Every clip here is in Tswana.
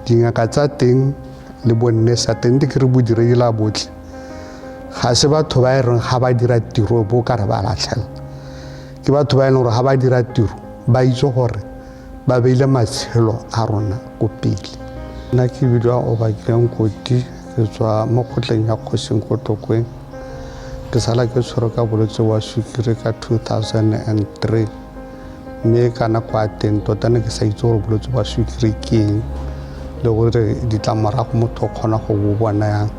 Dingaka tsa teng le bonnesa teng ke re bodiredi la botlhe, ga se batho ba e reng ga ba dira tiro bo ka re ba latlhela. Ke batho ba e leng gore ga ba dira tiro ba itse gore ba beile matshelo a rona ko pele. Nna ke bidiwa Obakeng Koti, ke tswa mo kgotleng ya Kgosing ko Tlokweng. Ke sala ke tshwerwe ka bolwetse wa sukiri ka 2003, mme ka nako ya teng tota ne ke sa itse gore bolwetse ba sukiri ke eng le gore ditlamorago motho o kgona go bo bona yang.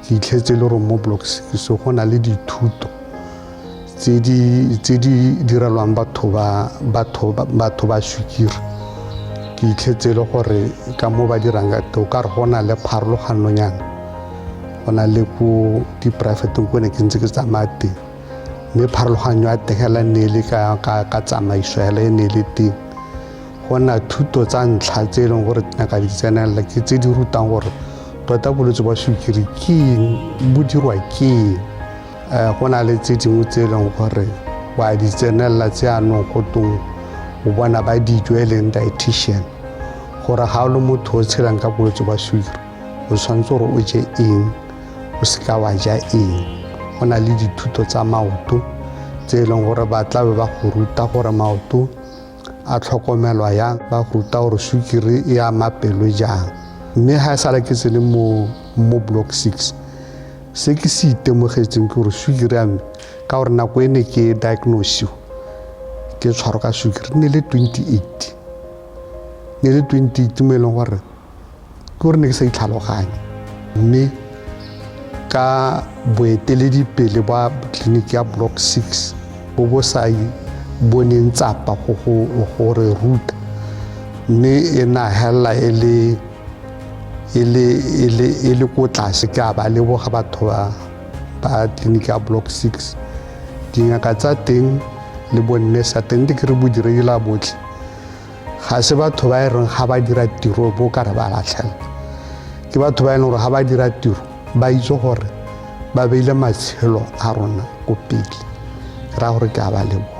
Ke itlhetse e le gore mo Block 6 go na le dithuto tse di direlwang batho ba sukiri. Ke itlhetse e le gore ka mo ba dirang ka teng o ka re go na le pharologanonyana go na le ko diporaefeteng ko ne ke ntse ke tsamaya teng, mme pharologanyo ya teng hela ne e le ka tsamaiso hela e ne e le teng. Go na thuto tsa ntlha tse e leng gore ngaka di tsenelela ke tse di rutang gore tota bolwetse ba sukiri ke eng, bo dirwa ke eng. Go na le tse dingwe tse e leng gore wa di tsenelela tse anong go tong o bona ba dijo e leng dietitian, gore ga o le motho o tshelang ka bolwetse ba sukiri o tshwanetse gore o je eng, o seka wa ja eng. Go na le dithuto tsa maoto tse e leng gore ba tlabe ba go ruta gore maoto a tlhokomelwa yang, ba go ruta gore sukiri e ama pelo jang. Mme ga e sale ke tsene mo Block 6, se ke se itemogetseng ke gore sukiri ya me, ka gore nako e ne ke diagnosiwa ke tshwarwa ka sukiri ne le 28, ne le 28 mo e leng gore ke gore ne ke sa itlhaloganye. Mme ka boeteledipele ba tleliniki ya Block 6 bo bo sa boneng tsapa go re ruta, mme e na helela e le ko tlase. Ke a ba leboga batho ba tleliniki ya Block 6, dingaka tsa teng le bonnesa teng ke re bodiredi la botlhe, ga se batho ba e reng ga ba dira tiro bo ka re ba latlhela. Ke batho ba e leng gore ga ba dira tiro ba itse gore ba beile matshelo a rona ko pele. Ke raya gore ke a ba leboga.